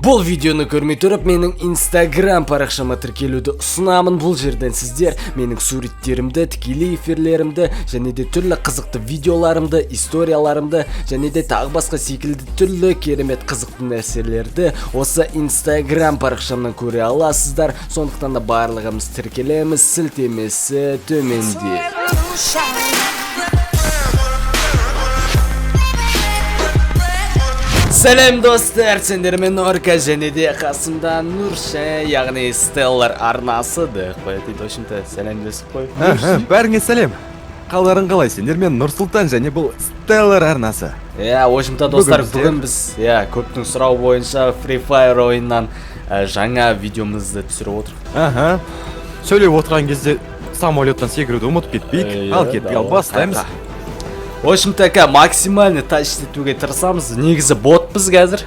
Бұл видеоны көрмей тұрып, менің Инстаграм парақшама тіркелуді ұсынамын. Бұл жерден сіздер менің суреттерімді, тікелей эфирлерімді және де түрлі қызықты видеоларымды, историяларымды және де тағы басқа секілді түрлі керемет қызықты нәрселерді осы Инстаграм парақшамнан көре аласыздар. Сондықтан да барлығымыз тіркелеміз, сілтемесі төменде. Сәлем, достар, сендермен Норка және де қасымда Нұрша, яғни Стеллар арнасы деп қояды. В общем-то, сәлемдесіп қой. Аха, бәріңе сәлем! Қалдарың қалай? Сендермен Нұрсұлтан және бұл Стеллар арнасы. Иә, в общем-то, достар, Бүгін бізде- бүгін біз, иә, көптің сұрауы бойынша Free Fire ойыннан жаңа видеомызды түсіріп отырмық. Аха, сөйлеп отырған кезде самолеттан секіруді ұмытып кетпейік. Ал кеттік, ал бастаймыз. В общем-то, максимально тащить етуге тырысамыз. Негізі ботпыз қазір.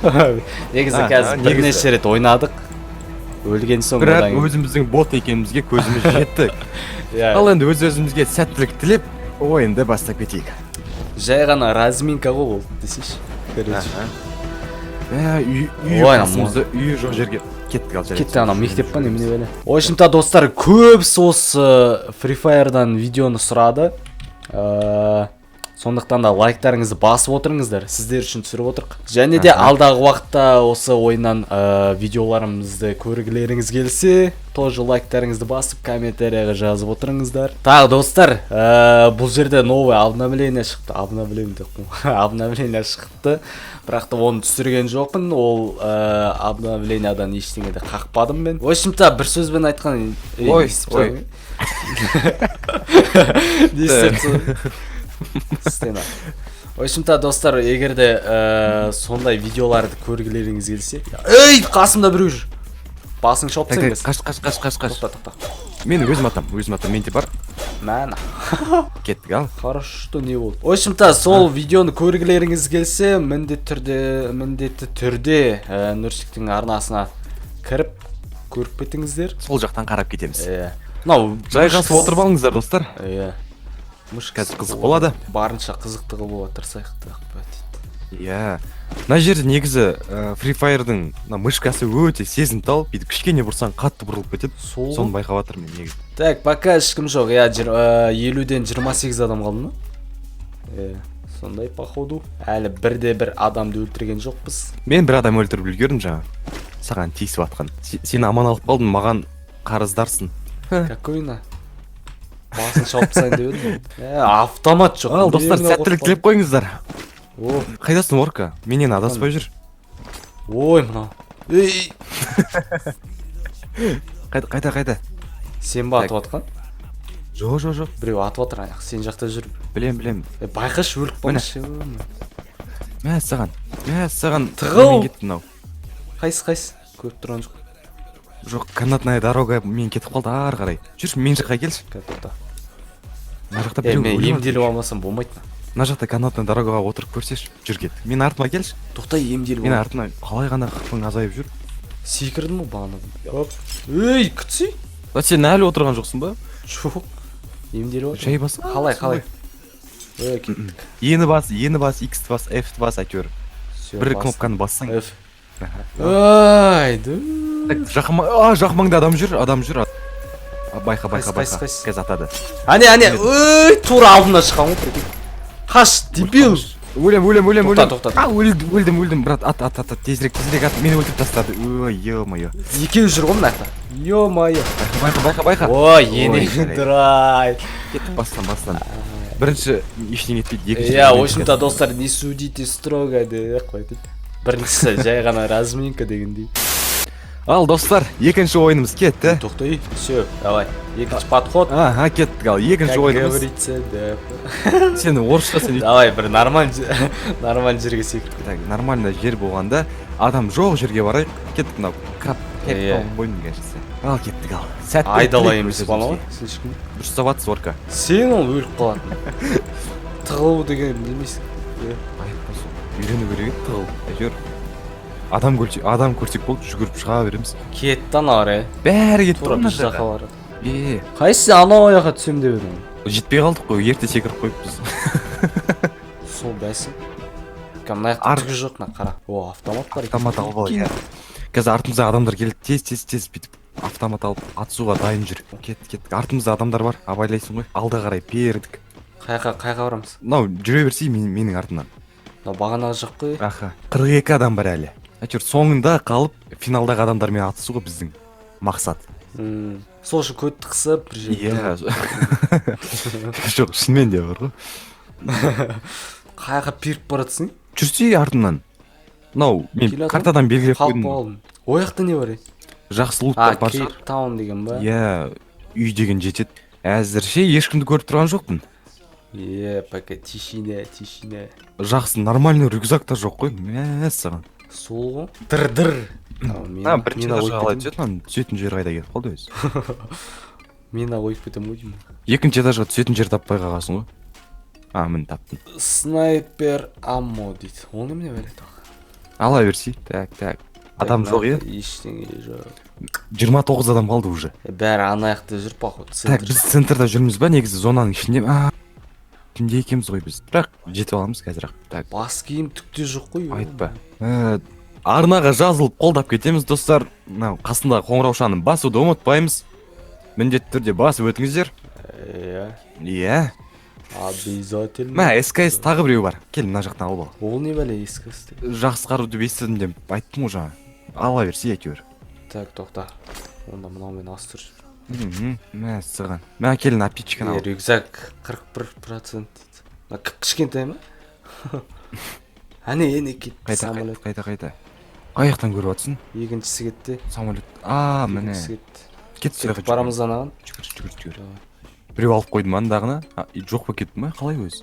Негізі қазір негізі. бірнеше рет ойнадық. Өлген соң Бірақ одан кейін- өзіміздің бот екенімізге көзіміз жетті. Иә. Ал енді өз өзімізге сәттілік тілеп, ойынды бастап кетейік. Жай ғана разминка ғой ол десейші. Короче. Ә, үй Ой, қасымызда үй жоқ жерге кеттік, ал жарайды. Кетті, анау мектеп па, немене бәле. В общем-то, достар, көбісі осы Free Fire'дан видеоны сұрады. Сондықтан да лайктарыңызды басып отырыңыздар, сіздер үшін түсіріп отырық. Және де алдағы уақытта осы ойыннан видеоларымызды көргілеріңіз келсе, тоже лайктарыңызды басып, комментарияға жазып отырыңыздар. Тағы, достар, бұл жерде новый обновление шықты. Обновление деп қоймын. Обновление шықты. Бірақ та оны түсірген жоқпын. Ол обновлениядан ештеңе де қақпадым мен. В общем-то, бір сөзбен айтқан, ей, Ой, не істеп ой. тұрсың? Не істеп тұрсың? Стена. В общем-то, достар, егер де сондай видеоларды көргілеріңіз келсе. Ей, қасымда біреу жүр. Басың шауып Так, тастайын так, қаш, қаш, қаш, қаш, қаш. Тоқта, тоқта. Мен өзім атам, өзім атам, менде бар. Мәна. Кеттік, ал. Хорошо, не болды. В общем-то, сол видеоны көргілеріңіз келсе, міндетті түрде Нұрсиктің арнасына кіріп көріп кетіңіздер. Сол жақтан қарап кетеміз. Иә. Мынау Жайғасып отырып алыңыздар, достар. Иә. Мышка Қазір қызық болады. Барынша қызықты қылуға тырысайық деп дейді. Иә. Мына жерде негізі Free Fire'дың мына мышкасы өте сезімтал, бүйтіп кішкене бұрсаң, қатты бұрылып кетеді. Сол. Соны байқап жатырмын мен негізі. Так, пока ешкім жоқ. Иә, 50-ден 28 адам қалды ма? Иә, сондай, походу. Әлі бірде бір адамды өлтірген жоқпыз. Мен бір адам өлтіріп үлгердім жаңа. Саған тиісіп жатқан. Сені аман алып қалдым, маған қарыздарсың. Какой на? Басын шауып тастайын деп едім. Ә, автомат жоқ. Ал, достар, Немене сәттілік қорықпадым? тілеп қойыңыздар. О, Қайдасың, Орка? Менен адаспай жүр. Ой, мынау. Ей, Қайда, қайда, қайда? Сен ба атып атқан? Жоқ, жоқ, жоқ. Біреу атып жатыр аяқ. Сен жақта жүр. Білем, білем. Е, байқашы, өліп қалмашы. Мә саған. Мә саған. Тығыл. Немен кетті мынау? Қайсы, қайсы? Көріп тұрған жоқ. Жоқ, канатная дорога мен кетіп қалды ары қарай. Жүрші, мен жаққа келші. Қазір, тоқта. Мына жақта Е, біреу мен өліп жатыр. емделіп алмасам болмайды. Мына жақта канатная дорогаға отырып көрсеші. Жүр, кет. Мен артыма келші. Тоқта, емделіп Мен ал. артыма қалай ғана хпың азайып жүр. Секірдім ғой бағанадан. Оп. Ей, күтсей. А сен әлі отырған жоқсың ба? Жоқ. Емделіп жатырмын. Жай бас. Қалай, қалай? Ой, кеттік. Ені бас, ені бас, X бас, F бас, әйтеуір. Всё, Бір бастым. кнопканы бассаң. F. Ай, ду. Так, жақын, а, жақын маңда адам жүр, адам жүр. А, байқа, байқа, Қайсы, қайсы, байқа. қайсы? Қазір атады. Әне, әне, ой, тура алдымнан шыққан ғой, прикинь. Қаш, дебил. Өлем, өлем, өлем, Тоқта, өлем. тоқта. А, өлдім, өлдім, өлдім, брат, ат, ат, ат, ат, тезірек, тезірек ат, мені өлтіріп тастады. Ой, ё-моё. Екеуі жүр ғой мына жақта. Ё-моё. Байқа, байқа, байқа. Ой, Ой, ене жарайды. драй. Кеттік, бастан, бастан. Бірінші ештеңе етпейді, екінші. Иә, в общем-то, достар, не судите строго деп қойды. Біріншісі жай ғана разминка дегендей. Ал, достар, екінші ойынымыз кетті. Тоқтай, все, давай. Екінші подход. Аха, кеттік, ал екінші Как ойынымыз. говорится, да. Сен орысша сен Давай, бір нормаль нормаль жерге секіріп. Так, нормально жер болғанда, адам жоқ жерге барайық. Кеттік, мынау краб Иә. бойын, кажется. Ал кеттік, ал. Сәттілік Айдала тілейік емес өз па анау? өзімізге. Слишком. Дұрыс ұстап жатсыз, Орка. Сен ол өліп қалатын. Тығылу деген білмейсің. Иә. Айтпа, сол. Үйрену керек еді тығылып. Әйтеуір адам көрсек, адам көрсек болды, жүгіріп шыға береміз. Кетті анау, е. Бәрі кетті Тура ғой мына біз жаққа жаққа. барады. Е, Қайсысы анау жаққа түсемін деп едің? Жетпей қалдық қой, ерте секіріп қойыппыз. Сол бәсі. Мына жақта түгі жоқ, мына қара. О, автомат бар екен. Автомат алып ал, иә. Қазір артымызда адамдар келеді, тез, тез, тез бүйтіп автомат алып, атысуға дайын жүр. Кеттік, кеттік, артымызда адамдар бар, абайлайсың ғой. Алда қарай бердік. Қайға барамыз? Мынау жүре берсей менің артымнан. Мынау бағанағы жақ қой. Аха, 42 адам бар әлі. Әйтеуір соңында қалып, финалдағы адамдармен атысу ғой біздің мақсат. Сол үшін көтті қысып бір жерде. Иә, жоқ, шынымен де бар ғой. Қаяққа періп баратсың? Жүрсей артымнан. Мынау мен Келе жатырмын. картадан белгілеп Қалып қойдым. қалдым. Ол жақта не бар, ей? Жақсы А, луттар бар шығар. Кейп Таун деген ба? Иә, үй деген жетеді. Әзірше ешкімді көріп тұрған жоқпын. Е, пока тишина, тишина. Жақсы, нормальный рюкзак та жоқ қой, мәссаған. Сол ғой. Дыр дыр. Мына бірінші этажға қалай түседі? Мынаның түсетін жері қайда кетіп қалды өзі? Мина қойып кетемін ғой деймін. Екінші этажға түсетін жер таппай қалғансың ғой. А, міне, таптым. Sniper ammo дейді. Ол немене бәле тағы? Ала берсей. Так, так, адам жоқ, иә? Ештеңе жоқ. 29 адам қалды уже. Е, бәрі ана жақта жүр, походу. Так. Центр. Біз центрда жүрміз ба негізі? Зонаның ішінде ма? Ішінде екенбіз ғой біз, бірақ жетіп аламыз қазір ақ. Так. Бас киім түк те жоқ қой. Айтпа. Арнаға жазылып, қолдап кетеміз, достар. Мынау қасындағы қоңыраушаны басуды ұмытпаймыз, міндетті түрде басып өтіңіздер. Иә. Иә. Обязательно. Мә, СКС тағы біреу бар, кел, мына жақтан алып ал. Ол не бәле СКС деген? Жақсы қару деп естідім деп айттым ғой жаңа, ала берсе әйтеуір. Так, тоқта. Онда мынаумен ас тұр. Мәссаған, мә, келін, аптечканы ал. Рюкзак 41% дейді. Мына кіп кішкентай ма? Әне, әне кетті Қайда? самолет. Қайда, қайда, қай жақтан көріп жатрсың? Екіншісі кетті. Самолет, а, міне. Екіншісі кетті. Кет сол жаққа. Кетіп барамыз анаған. Жүгір, жүгір, жүгір. Давай. Біреу алып қойды ма андағыны? А, и жоқ болып кетті ма, қалай өзі?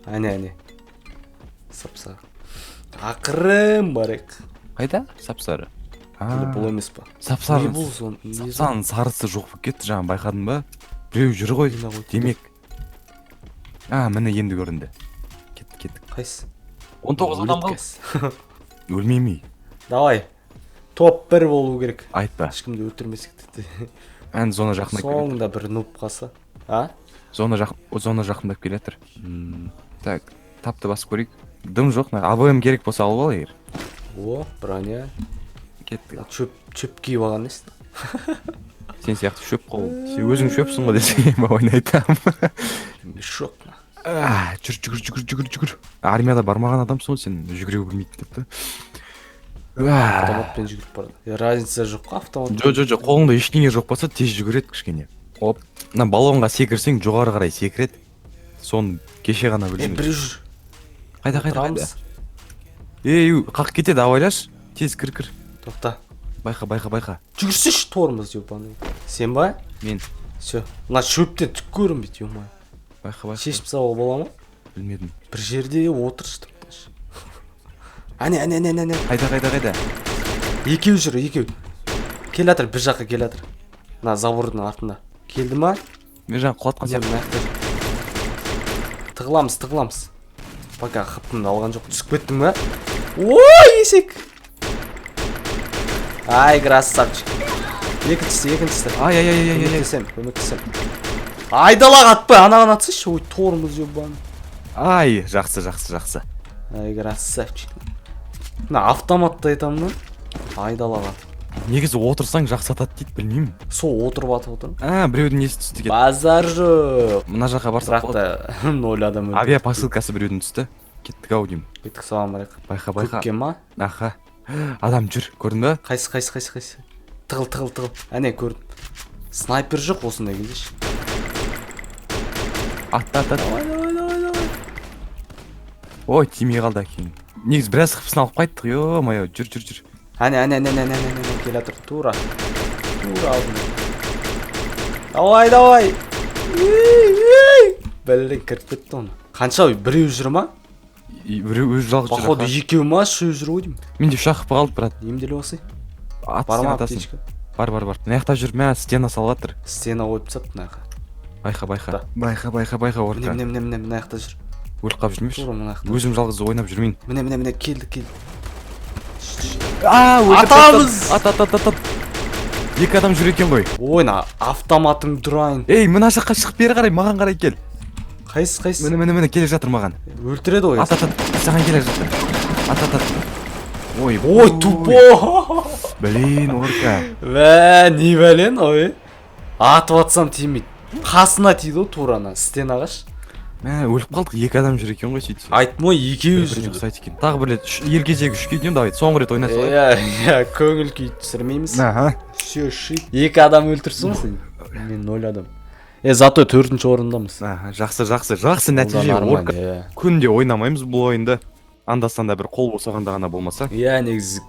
Әне, әне. Сап-сары. Ақырын барайық. Қайда сап сары? Или бұл емес па? Сап сары. Не бұл сон? Не Сап сарының сарысы жоқ болып кетті жаңа, байқадың ба? Біреу жүр ғой. Мина қойып. Демек, а, міне, енді көрінді. Кеттік, кеттік. Қайсы? 19 адам қалды. Өледі. Өлмей. Давай. Топ 1 болу керек. Айтпа. Ешкімді өлтірмесек те. Ән, зона жақындап келе. Соңында бір нуб қалса. А? Зона жақындап келе жатыр. Так, тапты басып көрейік. Дым жоқ. Мына АВМ керек болса, алып ал егер. О, броня. Кеттік. Чөп, чөп киіп алған несі? Сен сияқты шөп қой. Сен өзің шөпсің ғой десең ба, ойнайтамын. Мешок. А, жүр, жүгір, жүгір, жүгір, жүгір. Армияда бармаған адамсың ғой сен, жүгіре білмейді деп та. Автоматпен жүгіріп барады. Е, разница жоқ қой автомат. Жоқ, қолыңда ештеңе жоқ болса, тез жүгіреді кішкене. Оп, мына баллонға секірсең, жоғары қарай секіреді. Соны кеше ғана Е, білдім. біреу жүр. Қайда, қайда, қайда? Отырамыз. Ей, қақ кетеді, абайлашы. Тез кір, кір. Тоқта. Байқа, байқа, байқа. Жүгірсеші, тормоз, ебаный. Сен ба? Мен. Все. Мына шөптен түк көрінбейді, ё. Байқа, байқа. Шешіп тастауға бола ма? Білмедім. Бір жерде отыршы тып. Әне, әне, әне, әне. Қайда, қайда, қайда? Екеу жүр, екеу. Келе жатыр, бір жаққа келе жатыр. Мына забордың артында. Келді ма? Мен жаңа құлатқан Міне, сияқты. мына жақта жүр. Тығыламыз, тығыламыз. Пока хпымды алған жоқ. Түсіп кеттің ба? Ой, есек. Ай, красавчик. Екіншісі, екіншісі. Ай, ай, ай, ай, ай, ай. Көмектесем, көмектесем. Айдалаға атпай, анаған атсайшы. Ой, тормоз, ебаный. Ай, жақсы, жақсы, жақсы. Ай, красавчик. Мына автоматты айтамын да. Айдалаға. Негізі отырсаң, жақсы атады дейді, білмеймін. Сол отырып атып отырмын. А, біреудің несі түсті, кетті. Базар жоқ. Мына жаққа барсақ Бірақ болады. та ноль адам өлді. Авиа посылкасы біреудің түсті. Кеттік ау деймін. Кеттік, соған барайық. Байқа, байқа. Көкке ма? Аха, адам жүр, көрдің ба? Қайсы, қайсы, қайсы, қайсы? Тығыл, тығыл, тығыл. Әне, көрдім. Снайпер жоқ осындай кезде ше. Атты, атты, атты. Давай, давай, давай, давай. Ой, тимей қалды әкең. Негізі біраз хпсын алып қайттық, ё мое. Жүр, жүр, жүр. Әне, әне, әне, әне, әне, әне, әне, келе жатыр. Тура. Тура алдында. Давай, давай. Ей, ей. Блин, кіріп кетті оны. Қанша, біреу жүр ма? И біреу өзі жалғыз жүр. Походу Аха. екеу ма, үшеу жүр ғой деймін. Менде үш ақ хп қалды, брат. Емделіп алсай. Ат, Бар сен ма атасың. аптечка? Бар, бар, бар. Мына жақта жүр, мә, стена салып жатыр. Стена қойып тастапты мына жаққа. Байқа, байқа. Да. Байқа, байқа, байқа, Міне, орта. міне, міне, міне, мына жақта жүр. Өліп қалып жүрмеші. Тура мына жақта. Өзім жалғыз ойнап жүрмейін. Міне, міне, міне, келді, келді. А, өлтіріп Атамыз! тастады. Ат, ат, ат, ат, ат. Екі адам жүр екен ғой. Ой, мына автоматың дұрайын. Ей, мына жаққа шығып, бері қарай, маған қарай кел. Қайсы, қайсы? Міне, міне, міне, келе жатыр маған. Өлтіреді ғой. Ат, ат, ат. Саған келе жатыр. Ат, ат, ат. Ой, Ой, тупой. Блин, орка. Мә, не бәлен, ой. Атып атсам тимейді. Қасына тиді ғой тура ана стена ағаш. Мә, өліп қалдық, екі адам жүр екен ғой сөйтсе. Айттым ғой, екеуі Бір-біріне жүрді. ұқсайды екен. Тағы бір рет, ел кезегі үшке дейін, давай, соңғы рет ойнай салайық. Иә, көңіл күй түсірмейміз. Аха. Все, shit. Екі адам өлтірсің ғой сен. Мен ноль адам. Е, зато төртінші орындамыз. Аха, жақсы, жақсы, жақсы Ол да нәтиже. нормально, Орка. иә. Күнде ойнамаймыз бұл ойынды. Анда санда бір қол босағанда ғана болмаса. Иә, негізі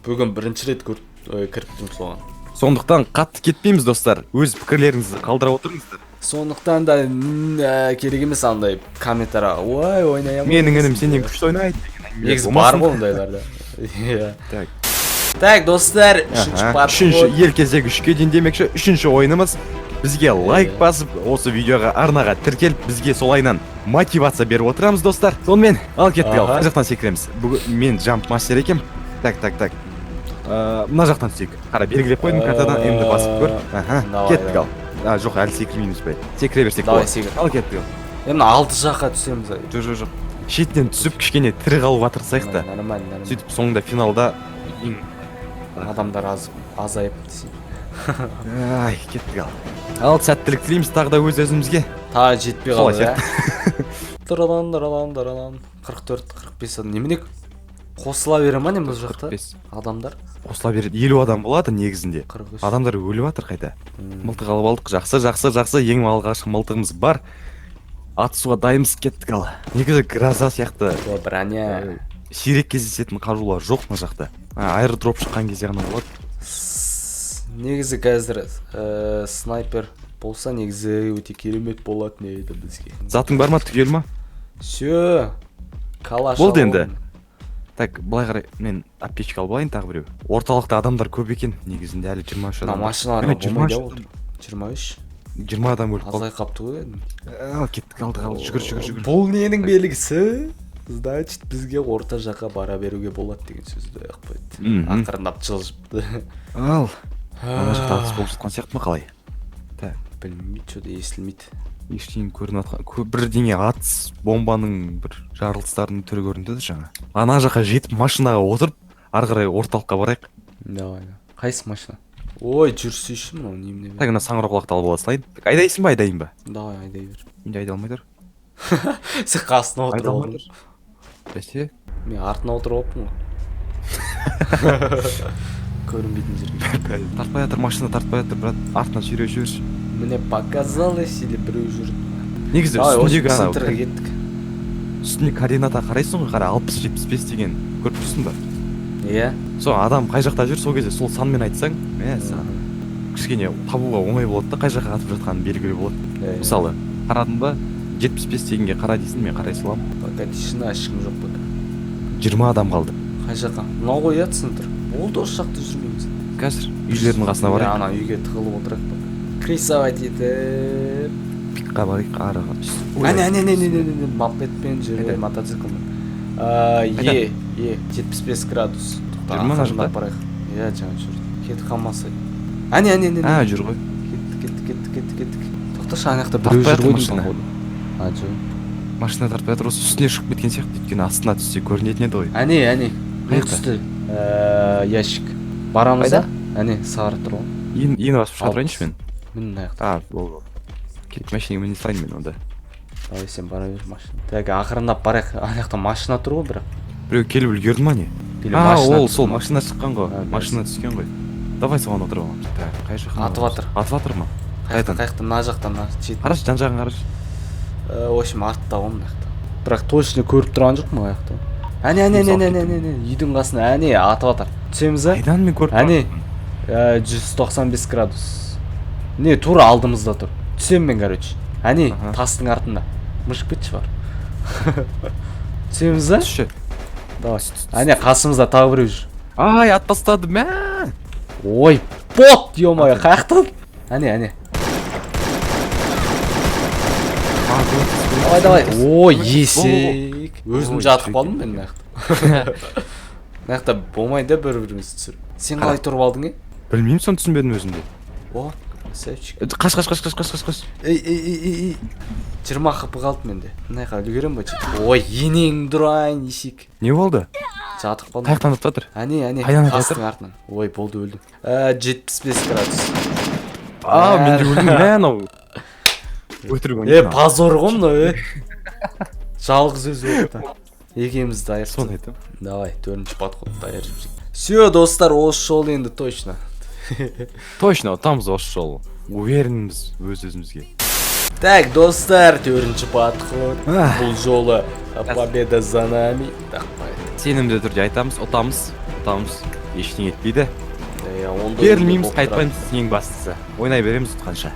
бүгін бірінші рет көріп, ой, кіріп тұрмын соған. Сондықтан қатты кетпейміз, достар. Өз пікірлеріңізді қалдыра отырыңыздар. Сондықтан да керек емес андай комментарий. Ой, ойнай алмаймын. Менің інім сенен күшті ойнайды деген әңгімелер Негізі бар болмасын. ғой ондайларда. Иә. Так. Так, достар, үшінші Аха, үшінші подход. ел кезегі үшке дейін демекші, үшінші ойынымыз. Бізге лайк Иә. басып, осы видеоға, арнаға тіркеліп, бізге солайынан мотивация беріп отырамыз, достар. Сонымен, ал кеттік, ал. Аха. Қай жақтан секіреміз? Бүгін мен jump мастер екенмін. Так, так, так. Мына жақтан түсейік. Қара, белгілеп қойдым картадан, М-ді басып көр. Аха, Давай, кеттік давай. ал. А, жоқ, әлі секірмейміз бе? Секіре берсек Давай, болады. секір. Ал кеттік ал. Енді алты жаққа түсеміз. Ай. Жоқ, жоқ, жоқ. Шетінен түсіп, кішкене тірі қалуға тырысайық та. Нормально, нормально. Сөйтіп соңында финалда ең Адамдар аз азайып десең. Ай, кеттік ал. Ал сәттілік тілейміз тағы да өз өзімізге. Тағы жетпей Солай қалды, иә. Дыралан, дыралан, дыралан. 44, 45 адам. Немене қосыла бере ма не бұл жақта? 45. Адамдар. Қосыла береді. 50 адам болады негізінде. 43. Адамдар өліп жатыр қайта. Мылтық алып алдық. Жақсы, жақсы, жақсы. Ең алғашқы мылтығымыз бар. Атысуға дайынбыз, кеттік ал. Негізі гроза сияқты О, броня. Сирек кездесетін қарулар жоқ мына жақта. А, аэродроп шыққан кезде ғана болады. Негізі қазір снайпер болса, негізі өте керемет болатын еді бізге. Затың бар ма, түгел ма? Все. Калаш Болды алып енді. алдым. Так, былай қарай, мен аптечка алып алайын тағы біреу. Орталықта адамдар көп екен, негізінде әлі 23 Мына адам. машиналарға Міне, болмайды 23 ау отыр. 23. 20 адам өліп қалды. Азай қапты ғой кәдімгі. Ал кеттік, алдық, ал, жүгір, жүгір, жүгір. Бұл ненің белгісі? Значит, бізге орта жаққа бара беруге болады деген сөзді қойды. Ақырындап жылжыпты. Ал, ана жақта атыс болып жатқан сияқты ма, қалай? Так, Білмейді, что-то естілмейді. Ештеңе көрініп жатқан, бірдеңе атыс, бомбаның бір жарылыстарының түрі көрінді де жаңа. Ана жаққа жетіп, машинаға отырып, ары қарай орталыққа барайық. Давай. Қайсы машина? Ой, жүрсейші мынау немене? Так, мына саңырауқұлақты алып ала салайын. Так, айдайсың ба, айдайын ба? Давай, айдай бер. Менде айдай алмай тұр. Сен қасына отырып Айда алмай алдың. тұр. Бәсе. Мен артына отырып алыппын ғой. Көрінбейтін жерге. Тартпай жатыр машина, тартпай жатыр, брат. Артынан сүйреп жіберші. Мне показалось или біреу жүр? Негізі Давай, осы үстіндегі ана центрге кеттік. Үстінде координата қарайсың ғой, қара, 60-75 деген көріп тұрсың ба? Иә. Сол адам қай жақта жүр, сол кезде сол санмен айтсаң, мә саған кішкене табуға оңай болады да, қай жаққа атып жатқаны белгілі болады. Иә. Мысалы, қарадың ба, 75 дегенге қара дейсің, мен қарай саламын. Пока тишина, ешкім жоқ пока. 20 адам қалды. Қай жаққа? Мынау ғой, иә, центр. Болды, осы жақта жүрмейміз. Қазір үйлердің қасына Иә, барайық. ана үйге тығылып отырайық пока. Крысовать етіп. Пикқа барайық арыға. Әне, әне, әне, әне, әне, әне, мопедпен жүр, Қайда? мотоциклмен. Қайда? Е, е, 75 градус. Тоқта, Жүр ме ана ақырындап жақта? барайық. Иә, жаңа жүр. Кетіп қалмаса. Әне, әне, әне. А, жүр ғой. Кеттік, кеттік, кеттік, кеттік, кеттік. Тоқташы, ана жақта біреу Тартпай жүр жатыр ғой деймін, машина. походу. А, жоқ. Машина тартпай жатыр, осы үстіне шығып кеткен сияқты, өйткені астына түссе көрінетін еді ғой. Әне, әне. Не Қай жақта? түсті? Ящик. Барамыз Қайда? да? Әне, сары тұр ғой. Ен басып шыға тұрайыншы мен. Міне, мына жақта. А, болды. Кетіп машинаға міне салайын мен онда. Давай, сен бара бер машина. Так, ақырындап барайық. Ана жақта машина тұр ғой бірақ. Біреу келіп үлгерді ма, не? Или А, машина ол түсті сол ма? машина шыққан ғой. А, Машина түскен ғой. Давай соған отырып аламыз. Так, қай жаққа? Атып жатыр. Атып жатыр ма? Қаяқта, Қайдан? қаяқта? Мына жақтан, мына шет. Қарашы, жан жағын қарашы. В общем, артта ғой, мына жақта. Бірақ точно көріп тұрған жоқпын қай жақта. Әне, әне, әне, әне, әне, әне, үйдің қасына, әне, атып жатыр. Түсеміз ба? Қайдан мен көріп Әне. тұрмын? 195 градус. Не, тура алдымызда тұр. Түсемін мен, короче. Әне, Аха. тастың артында. Мышып кетші бар. Түсеміз ба? Түсші. Давай. Әне, қасымызда тағы біреу жүр. Ай, ат тастады, мә. Ой, бот, ё-моё, қаяқтан? Әне, әне. А, көмектес, Давай, давай. көмектес. Ой, Бол, бол, бол. есек. Өзім Ой, жатып жүрек қалдым мен мына жақта. Мына жақта болмайды бір бірімізді түсіріп. Сен қалай тұрып алдың, е? Білмеймін, соны түсінбедім өзім де. О, красавчик. Қаш, қаш, қаш, қаш, қаш, қаш, қаш. Ей, ей, ей, ей, ей. 20 хп қалды менде. Мына жаққа үлгерем ба? Ой, енеңді ұрайын, есек. Не болды? Жатып қалдым. Қай жақтан атып жатыр? Әне, әне. Қайдан атып Тастың артынан. Ой, болды, өлдім. 75 градус. А, мен де өлдім, мә, анау. Өтірік Е, ойнайды. Позор ғой мынау, е. Жалғыз өзі отты. Екеумізді айырып. Соны айтамын. Давай, төртінші подход даяр жүрсек. Все, достар, осы жолы енді точно. Точно ұтамыз осы жолы. Уверенбіз өз өзімізге. Так, достар, төртінші подход. Ах. Бұл жолы победа за нами. Так, Сенімді түрде айтамыз, ұтамыз, ұтамыз. Ештеңе етпейді. Иә, онда Берілмейміз, болып тұрады. қайтпаймыз, ең бастысы. Ойнай береміз ұтқанша.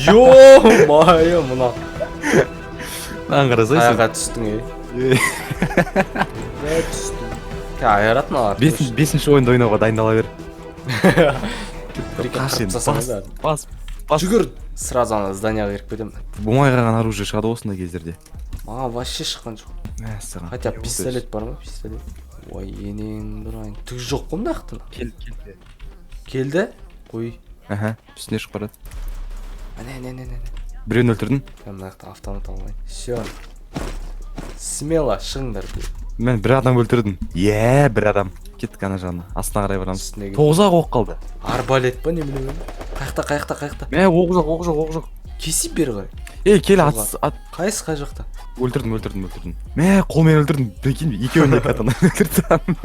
Ё-моё, мына. Мынаған қарасай сен. Аяққа түстің, ей. Да, түстің. Айыратын алар. Бесінші ойынды ойнауға дайындала бер. Бір екі Қаш қырып енді, тастасаң бас, да. бас, бас. Жүгір. Сразу ана зданияға кіріп кетемін. Болмай қалған оружие шығады ғой осындай кездерде. Маған вообще шыққан жоқ. Мәссаған. Хотя пистолет бар ма? Пистолет. Ой, енең бір айын. Түк жоқ қой мына жақтан. Кел, кел. Келді. Қой. Аха, үстіне шығып барады. Әне, әне, әне, әне. Біреуін өлтірдің. Мен мына жақта автомат алайын. Все. Смело шығыңдар. Мен бір адам өлтірдім. Е, бір адам. Кеттік ана жағына. Астына қарай барамыз. Үстіне кет. Тоғыз ақ оқ қалды. Арбалет па, немене бе? Қаяқта, қаяқта, қаяқта? Мә, оқ жоқ, оқ жоқ, оқ жоқ. Кесіп бері қарай. Ей, кел, Солға. ат, ат. Қайсы, қай жақта? Өлтірдім, өлтірдім, өлтірдім. Мә, қолмен өлтірдім. Прикинь, екеуін екі атан өлтірдім.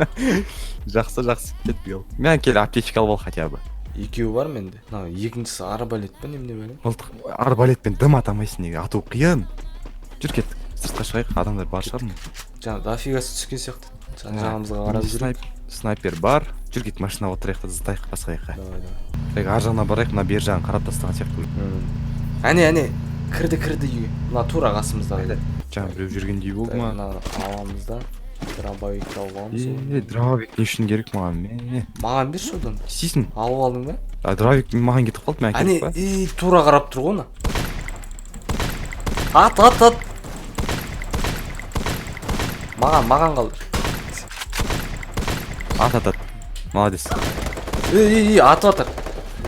Жақсы, жақсы. Кеттік ал. Мә, кел, аптечка алып ал хотя бы. Екеуі бар менде. Мынау екіншісі арбалет па, немене бе? Мылтық, арбалетпен дым ата алмайсың неге? Ату қиын. Жүр, кеттік. Сыртқа шығайық, адамдар бар шығар ма? Жаңа дофигасы түскен сияқты. Жан жағымызға қарап Менде жүрейік. Снайпер бар. Жүр, кет, машинаға отырайық та зытайық басқа жаққа. Давай, давай. Так, ар жағына барайық, мына бер жағын қарап тастаған сияқты. Әне, әне, кірді, кірді үйге. Мына тура қасымызда. Жаңа біреу жүргендей болды Так, ма? мынаны аламыз да. Дробовик алып аламыз. Е, дробовик не үшін керек маған? Мә, Маған берші одан. не істейсің? Алып алдың ба? А, дробовик маған кетіп қалды, маған Әне, керек па? и тура қарап тұр ғой ана. Ат, ат, ат. Маған, маған қалдыр. Ат, ат, ат. Молодец. Ей, ей, ей, атып жатыр.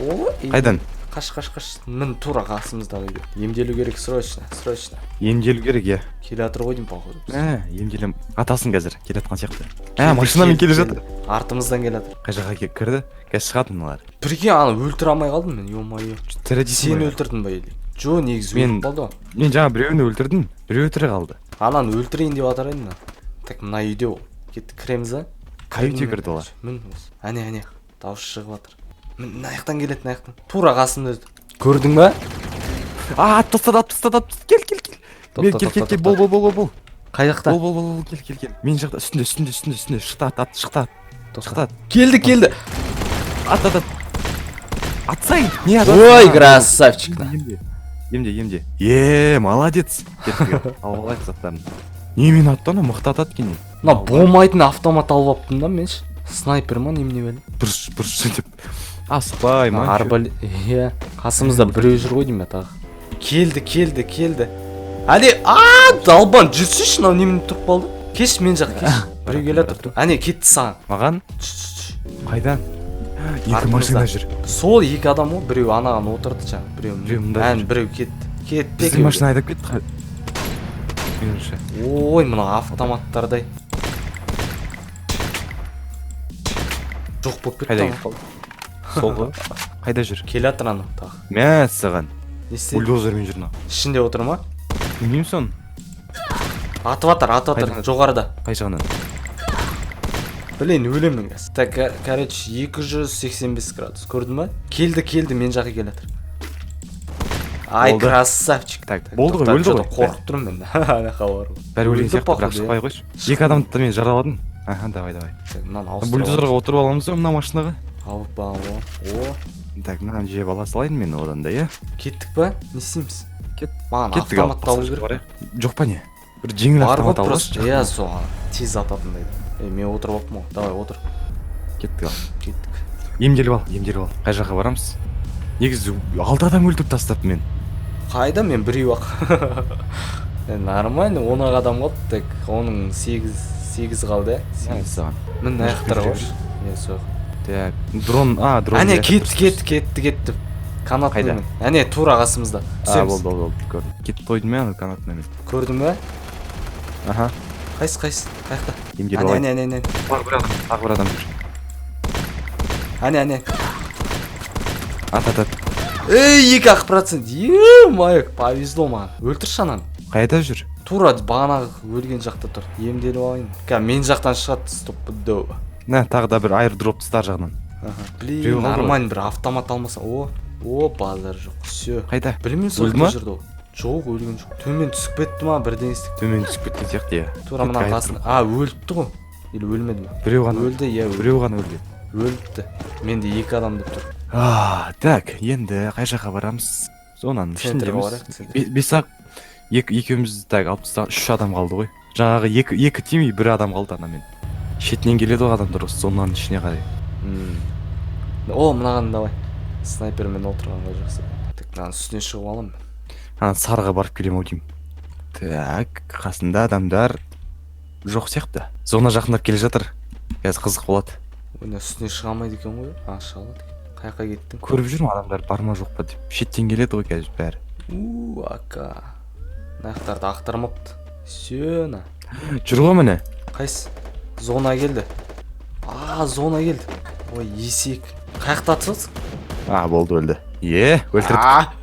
Ой, Қайдан? Қаш, қаш, қаш. Мін тура қасымызда үйде. Емделу керек срочно, срочно. Емделу керек, иә. Келе жатыр ғой деймін, походу. Мә, емделем. Атасың қазір, келе жатқан сияқты. Ә, Келді, машинамен келді, келе жатыр. келді. Артымыздан келе жатыр. Қай жаққа кірді? Қазір шығады мыналар. Прикинь, аны өлтіре алмай қалдым мен, ё-моё. Тірі дейсің Сен ғой. өлтірдің ба или? Жо, негізі өліп қалды ғой. Мен жаңа біреуін өлтірдім, біреуі тірі қалды. Ананы өлтірейін деп жатыр едім да. Так, мына үйде ол. Кеттік, кіреміз а? Қай үйде Кірдім мен, кірді олар? короче. Мін осы. Әне, әне, дауыс шығып жатыр. Мін, мына жақтан келеді, мына жақтан. Тура қасымда өтті. Көрдің ба? А, атып тастады, атып тастады, атып тастады. Кел, кел, кел. Мен Тоқта, кел, кел, тоқта, кел, бол, бол, бол, бол, бол. Қай жақта? Бол, бол, бол, бол, кел, кел, кел. Мен жақта, үстінде, үстінде, үстінде, үстінде. Шықты, ат, ат, шықты, ат. Тоқта. Шықты, ат. Келді, келді. Ат, ат, ат. Атсай. Не атасың? Ой, красавчик. Емде, емде, емде. Е, молодец. Кеттік. Алып алайық заттарын. Немен атты ана, мықты атады екен. Мына болмайтын автомат алып алыптым да мен ше. Снайпер ма, немене бәле? Бұрш, бұрш деп. Асықпай ма? Арбалет. Иә, қасымызда біреу жүр ғой деймін тағы. Келді, келді, келді. Әне, а, долбан, жүрсейші, мынау немене тұрып қалды? Кеш, мен жаққа кеш. Біреу келе жатыр. Әне, кетті саған. Маған Түш, түш, түш. қайдан? Екі Артымызда. машина жүр. Сол екі адам ғой, біреу анаған отырды жаңа, біреу Біреу мында ән, жүр. біреу кетті. Кетті Біздің екеуі. машина айдап кетті. Меніңше. Ой, мына автоматтардай. Жоқ болып кетті. Қайда ана. кетіп қалды? Сол ғой. Қайда жүр? Келе жатыр анау тағы. Мәссаған. Не істеді? Бульдозермен жүр мынау. Ішінде отыр ма? Білмеймін соны. Атып жатыр, атып жатыр, Қайда? жоғарыда. Қай жағынан? Блин, өлемін қазір. Так, короче, 285 градус. Көрдің ба? Келді, келді, мен жаққа келе жатыр. Ай, Болды. красавчик. Так, болды ғой, тоқта, өлді что-то ғой. Қорқып тұрмын мен. Ана хабар. Бәрі өлген Өлді, сияқты, бірақ походу, шықпай қойшы. Екі адамды да мен жараладым. Аха, давай, давай. Так, мынаны ауыстырып Бульдозерға отырып аламыз ба мына машинаға? алып алып. О, Так, мынаны жеп ала салайын мен одан да, иә? кеттік па? Не істейміз? Кет. Маған Кеттік ал. автомат алу керек. Барайық. Жоқ па не? Бір жеңіл Бар ғой автомат алып просто. алшы. Иә, соған тез ататындай. Ей, мен отырып алыппын ғой. Давай, отыр. Кеттік ал. Кеттік. Емделіп ал, емделіп ал. Қай жаққа барамыз? Негізі алты адам өлтіріп тастапты мен. Қайда, мен біреу ақ. Нормально, он ақ адам қалды. Так, оның 8 қалды, иә? 8. Мәссаған. Мін мына жақтар Жүр, ғой. жүр, Иә, сол. Так, дрон, а, дрон. Әне, иә, кетті, дұрыс, кетті, кетті, кетті. Канат Қайда? немен? Әне, тура қасымызда. А, Түсеміз. болды, болды, болды, көрдім. Кетіп қойдым мен ана канатына мен. Көрдің бе? Аха. Қайсы, қайсы, қаяқта? Емделіп Әне. алайын. Әне, әне, әне. Тағы бір адам, тағы бір адам жүр. Әне, әне. Ат, ат, ат. Ей, 2-ақ процент, ё-моё, повезло маған. Өлтірші ананы. Қайда жүр? Тура бағанағы өлген жақта тұр. Емделіп алайын. Қазір мен жақтан шығады стопудово. Мә, тағы да бір аирдроп тастар жағынан. Аха, блин. Біреу қалды ғой. Нормально бір автомат алмаса. О, о, базар жоқ, все. Қайда? Білмеймін, сол Өлді ма? жерде ол. Жоқ, өлген жоқ, төмен түсіп кетті ма, бірдеңе істеп. Төмен түсіп кеткен сияқты, иә. Тура мына Кеттік. қасында. А, өліпті ғой или өлмеді ме? Біреу ғана. Өлді, иә, өлді. Біреу ғана өлген. Өліпті, менде екі адам деп тұр. А, так, енді қай жаққа барамыз? Зонаның Центрге ішіндеміз. барайық, центр. Бес ақ, екі, екеуміз, так, алып тастаған үш адам қалды ғой. Жаңағы екі тим и бір адам қалды анамен. Шетінен келеді ғой адамдар осы зонаның ішіне қарай. О, мынаған давай, снайпермен отырғанға жақсы. Так, мынаның үстіне шығып аламын мен. Ана сарыға барып келемін ау деймін. Так, қасында адамдар жоқ сияқты. Зона жақындап келе жатыр. Қазір қызық болады. Ой, мына үстіне шыға алмайды екен ғой. А, шыға алады екен. Қай жаққа кеттің? Көріп жүрмін, адамдар бар ма, жоқ па деп. Шеттен келеді ғой қазір бәрі. У, ака, мына жақтарды ақтармапты, все на. Жүр ғой, міне. Қайсы? Зона келді. А, зона келді. Ой, есек, қай жақта атысасың? А, болды, өлді. Е, өлтірдік. А!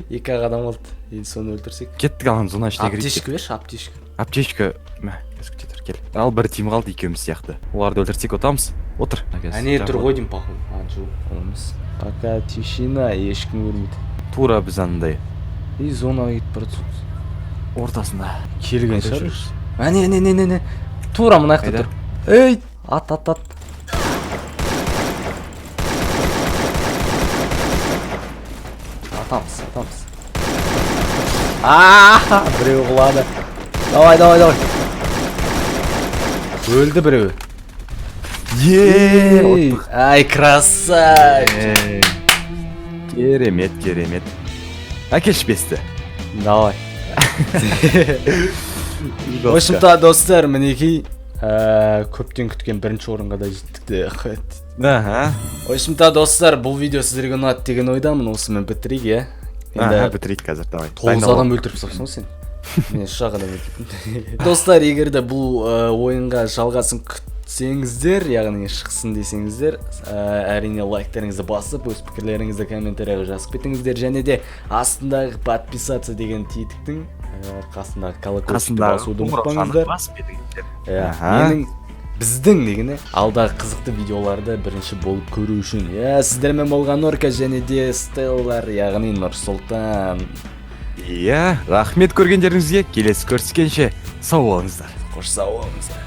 Екі ақ адам қалды енді, соны өлтірсек. Кеттік, ана зона ішіне кірейік. Аптечка берші, аптечка. Аптечка, мә, қазір, күте тұр, кел. Ал, бір тим қалды екеуміз сияқты. Оларды өлтірсек, ұтамыз. Отыр. Әне тұр ғой деймін, походу. А, жоқ, ол емес. Пока тишина, ешкім көрмейді. Тура біз анандай И зонаға кетіп бара жатырмыз. Ортасында. Келген Қайда шығар. жүрміз? Әне, әне, әне, әне, тура мына жақта Қайда? тұр. Ей, ат, ат, ат! Атамыз, атамыз! А, біреу құлады. Давай, давай, давай! Өлді біреуі. Е. Ей, ай, красавчик! Керемет, керемет. Әкелші бесті. Давай. В общем-то, достар, мінекей, көптен күткен бірінші орынға да жеттік те. Аха. В общем-то, достар, бұл видео сіздерге ұнады деген ойдамын. Осымен бітірейік, иә? Аха, Енді бітірейік қазір, давай. тоғыз адам өлтіріп тастапсың ғой сен. Мен үш ақ адам өлтірдім. Достар, егер де бұл ойынға жалғасын күтсеңіздер, яғни шықсын десеңіздер, әрине, лайктарыңызды басып, өз пікірлеріңізді комментарияға жазып кетіңіздер және де астындағы подписаться деген тетіктің қасындағы колокольчикті басуды ұмытпаңыздар. Басып кетіңіздер. Иә, Аха. менің, біздің дегені алдағы қызықты видеоларды бірінші болып көру үшін. Иә, сіздермен болған Норка және де Стеллар, яғни Нұрсұлтан. Иә, рахмет көргендеріңізге. Келесі көріскенше сау болыңыздар. Қош, сау болыңыздар.